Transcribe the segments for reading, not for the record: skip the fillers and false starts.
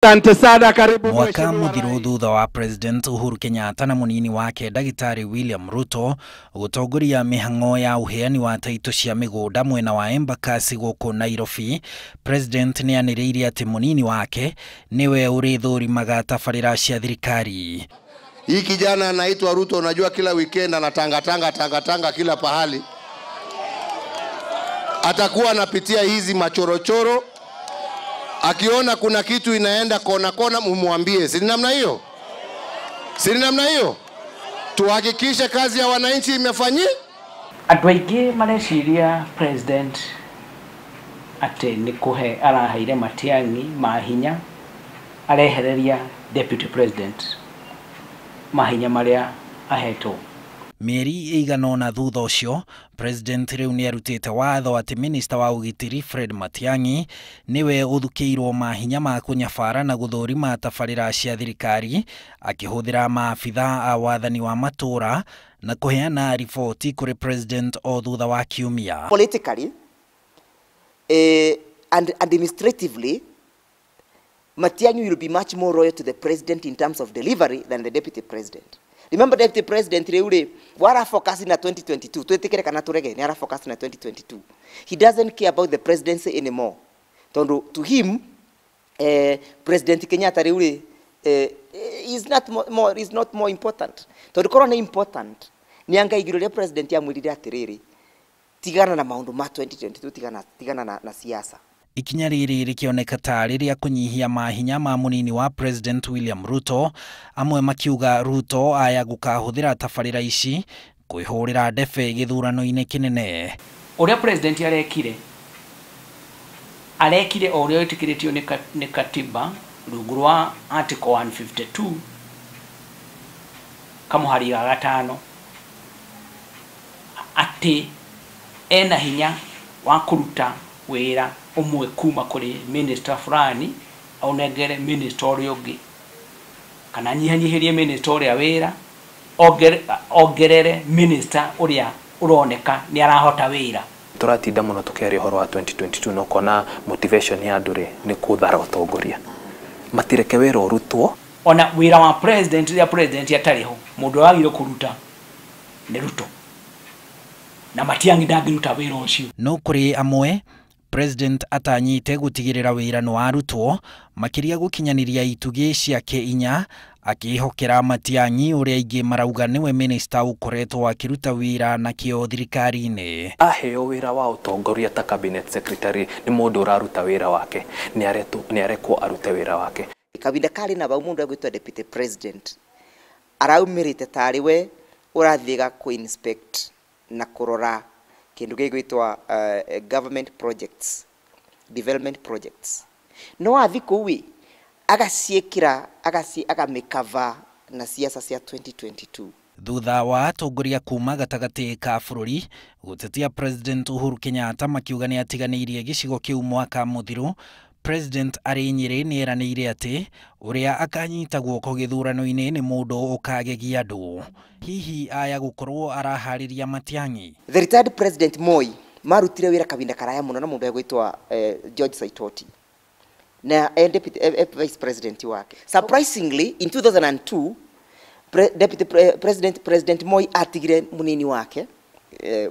Asante sana, karibu Mwaka mheshimiwa muthiru rais. Thutha wa President Uhuru Kenyatta na munini wake Ndagĩtarĩ William Ruto gũtongoria mĩhang'o ya ũheani wa taitũ cia mĩgũnda mwena wa Embakasi gũkũ Nairobi, President nĩ anĩrĩire atĩ munini wake nĩwe ũrĩthũrimaga tabarĩra cia thirikari. Hii kijana anaitwa Ruto, unajua kila weekend anatangatanga tangatanga kila pahali, atakuwa anapitia hizi machorochoro, akiona kuna kitu inaenda kona kona, mumwambie. Si ni namna hiyo? Si ni namna hiyo? Tuhakikishe kazi ya wananchi imefanyika. Andũ aingĩ mareciria president atĩ nĩ kũhe araheire Matiang'i mahinya, arehereria deputy president mahinya marĩa ahetwo. Mĩeri ĩigana ũna thutha ũcio, President rĩu nĩ arutĩte watho atĩ minista wa ũgitĩri Fred Matiang'i nĩwe ũthukĩirwo mahinya ma kũnyabara na gũthũrima tabarĩra cia thirikari akĩhũthĩra maabitha a wathani wa matũũra na kũheana riboti kũrĩ President o thutha wa kiumia. Politically and administratively, Matiang'i will be much more loyal to the president in terms of delivery than the deputy president. Remember, deputy president rĩu rĩ wara focus na 2022, twĩtĩkĩre kana tũrege, nĩ ara focus na 2022. He doesn't care about the presidency anymore, tondũ to him, President Kenyatta rĩu rĩ is not more important, tondũ korwo nĩ important nĩ angaigire ũrĩa president amwĩrire atĩrĩrĩ, "Tigana na maũndũ ma 2022, tigana na siasa." Ikinya rĩrĩ rĩkĩoneka ta rĩrĩa kũnyihia mahinya ma mũnini wa President William Ruto, amwe makiuga Ruto aya gũkahũthĩra tabarĩra ici kwĩhũrĩra ndebe gĩthurano-inĩ kĩnene. Ũrĩa president arekire, arekire o ũrĩa wĩtĩkĩrĩtio nĩ katiba rungu rwa article 152 kamũhari ga gatano, atĩ ena hinya wa kũruta wĩra ũmwe kuma kũrĩ minister fulani aũnengere minister ũrĩa ũngĩ, kana anyihanyihĩrie minister ũrĩa wĩra, ongerere minister ũrĩa ũroneka nĩ arahota wĩra. Tũratinda mũno tũkĩaria ũhoro wa 2022 na ũkona motivation ya andũ rĩ nĩ kũthara ũtongoria, matireke wĩra ũrutwo. Ona wĩra wa president, rĩrĩa president atarĩ ho, mũndũ ũrĩa wagĩrĩirwo kũruta nĩ Ruto, na Matiang'i ndangĩruta wĩra ũcio. No kũrĩ amwe, President atanyĩte gũtigĩrĩra wĩra nĩ warutwo, makĩria gũkinyanĩria itugĩ ciake inya, akĩĩhokera Matiang'i ũrĩa aingĩ marauga nĩwe minista ũkoretwo akĩruta wĩra na kĩo thirikari-inĩ. Aheo wĩra wa ũtongoria ta cabinet secretary nĩ mũndũ ũraruta wĩra wake, nĩ arekwo arute wĩra wake. Kahinda karĩ na bau mũndũ egwĩtwo deputy president araumĩrĩte tarĩ we ũrathiĩga kũ-inspect na kũrora kĩndũ gĩgwĩtwo government projects, development projects, no athi kũu ĩ agaciĩkĩra agamĩkava na siasa cia 2022. Thutha wa atongoria kuma gatagatĩ ka bũrũri gũtetia President Uhuru Kenyatta makiuga nĩ atiganĩirie gĩcigo kĩu mwaka mũthiru, President arĩ Nyĩrĩ nĩ eranĩire atĩ ũrĩa akanyita guoko gĩthurano-inĩ nĩ mũndũ ũkagegia andũ. Hihi aya gũkorwo araharĩria Matiang'i? The retired President Moi marutire wĩra kahinda karaya mũno na mũndũ egwĩtwo George Saitoti na deputy vice president wake. Surprisingly, in 2002 deputy president Moi atigire munini wake,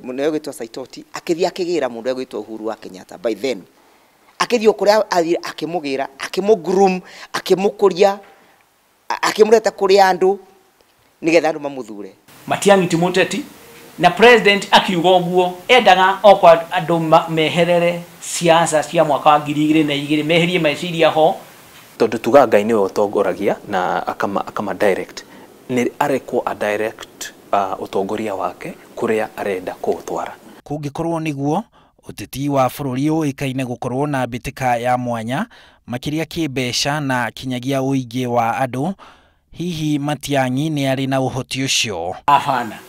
mũndũ egwĩtwo Saitoti, akĩthiĩ akĩgĩra mũndũ egwĩtwo Uhuru wa Kenyatta. By then akĩthiĩ o kũrĩa athire, akĩmũgĩra, akĩmũgroom, akĩmũkũria, akĩmũreta kũrĩ andũ nĩgetha andũ mamũthure. Matiang'i ti mũteti, na president akiuga ũguo endaga okwa andũ meherere siasa cia mwaka wa 2002, meherie meciria ho, tondũ tugaga Ngai nĩwe ũtongoragia na akama direct, nĩ arekwo a direct ũtongoria wake kũrĩa arenda kũũtwara. Kũngĩkorwo nĩguo, ũteti wa bũrũri ũĩkaine gũkorwo na mbĩtĩka ya mwanya makĩria kĩmbeca na kinyagia ũingĩ wa andũ, hihi Matiang'i nĩ arĩ na ũhoti ũcio? Hapana.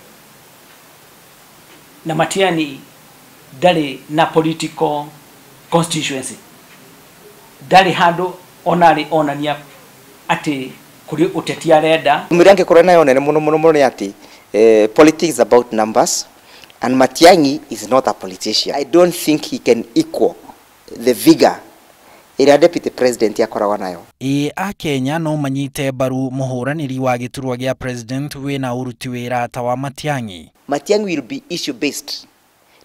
Na Matiang'i ndarĩ na political constituency, ndarĩ handũ ona arĩ onania atĩ kũrĩ ũteti arenda. Mũrĩa angĩkorwo nayo nene mũno mũno mũno nĩ atĩ politics is about numbers, and Matiang'i is not a politician. I don't think he can equal the vigor Ĩrĩa deputy president akoragwo nayo. Ĩ Akenya no manyite mbaru mũhũranĩri wa gĩturwa gĩa president wĩna ũruti wĩra ta wa Matiang'i? Matiang'i will be issue based.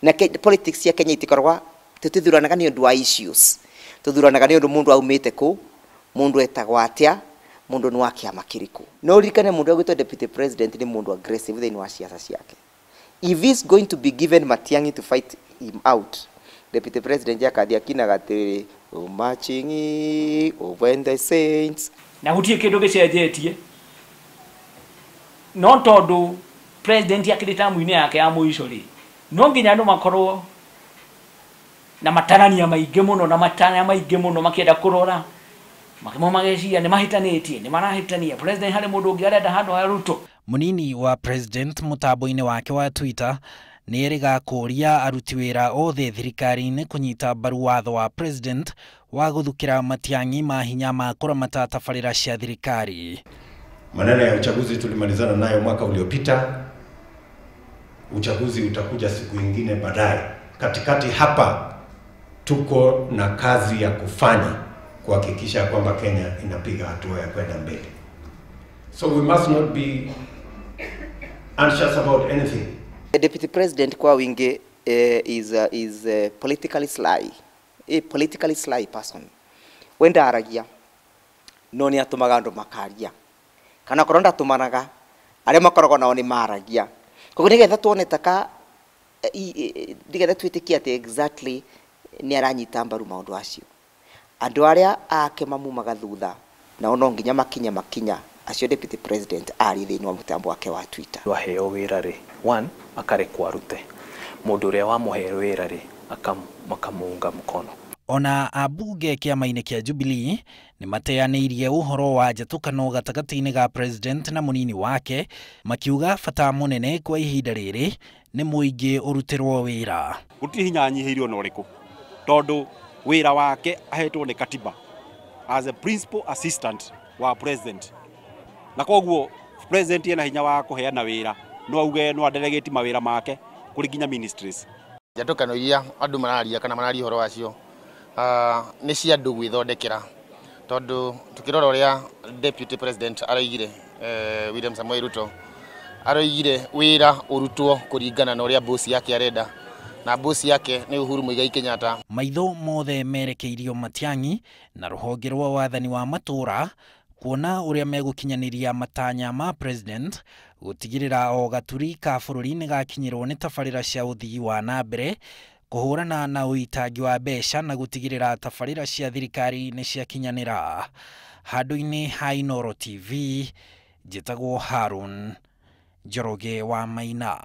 Na politics ya Kenya itikoragwa tutithuranaga nĩ ũndũ wa issues. Tuthuranaga nĩ ũndũ mũndũ aumĩte kũ, mũndũ etagwo atĩa, mũndũ nĩ wa kĩama kĩrĩkũ. No ũririkane mũndũ ũgwĩtwo deputy president nĩ mũndũ aggressive thĩinĩ wa ciaca ciake. If he's going to be given Matiang'i to fight him out, deputy president akathi akinaga atĩrĩrĩ, "Oh, marching, oh, when the saints." Na gũtirĩ kĩndũ gĩcenjetie. No tondũ president akĩrĩ tamu-inĩ yake ya mũico rĩ, no nginya andũ makorwo na matarania maingĩ mũno, na matanya maingĩ mũno makĩenda kũrora. Makĩmo mageciria nĩ mahĩtanĩtie, nĩ marahĩtania. President harĩ mũndũ ũngĩ arenda handũ ha Ruto. Mũnini wa president mũtambo-inĩ wake wa Twitter nĩ erĩga kũũria aruti wĩra othe thirikari-inĩ kũnyita mbaru watho wa president wa gũthukĩra Matiang'i mahinya ma kũramata tabarĩra cia thirikari. Maneno ya uchaguzi tulimalizana nayo mwaka uliopita. Uchaguzi utakuja siku ingine baadaye. Katikati hapa tuko na kazi ya kufanya kuhakikisha kwamba Kenya inapiga hatua ya kwenda mbele. So we must not be anxious about anything. The deputy president kwa wingi is politically sly. A politically sly person. Wenda aragia no ni atumaga andu makaria. Kana korwo ndatumanaga aria makoragwo nao ni maragia. Koguo nigetha tuone taka nigetha twitikie ati exactly ni aranyita mbaru maundu acio. Andu aria ake mamumaga thutha nao no nginya makinya makinya acio deputy president ari thiini wa mutambo wake wa Twitter. Waheo wira ri, one akarekwo arute. Mundu uria wamuhe wira ri akamuunga mkono. Ona abunge kĩama-inĩ kĩa Jubilee nĩ mateanĩirie ũhoro wa njatũkano gatagatĩ-inĩ ga president na mũnini wake, makiuga bata mũnene kwa ihinda rĩrĩ nĩ mũingĩ ũrutĩrwo wĩra. Gũtirĩ hinya anyihĩirio na ũrĩkũ, tondũ wĩra wake ahetwo nĩ katiba as a principal assistant wa president, na koguo president ena hinya wa kũheana wĩra, no auge no adelegate mawĩra make kũrĩ nginya ministries. Njatũkano iria andũ mararia kana mararia ũhoro wacio nĩ cia andũ gwĩthondekera, tondũ tukĩrora ũrĩa deputy president araigire, William Samoei Ruto araigire wĩra ũrutwo kũringana na ũrĩa boss yake arenda, na boss yake nĩ Uhuru Muigai Kenyatta. Maitho mothe merekeirio Matiang'i na rũhonge rwa wathani wa matũra kuona ũrĩa megũkinyanĩria matanya ma president gũtigĩrĩra o gaturi ka bũrũri nĩ gakinyĩrwo nĩ tabarĩra cia ũthii wa na mbere, kũhũrana na ũitangi wa mbeca na gũtigĩrĩra tabarĩra cia thirikari nĩ ciakinyanĩra. Handũ-inĩ ha Inooro TV, njĩtagwo Harun Njoroge wa Maina.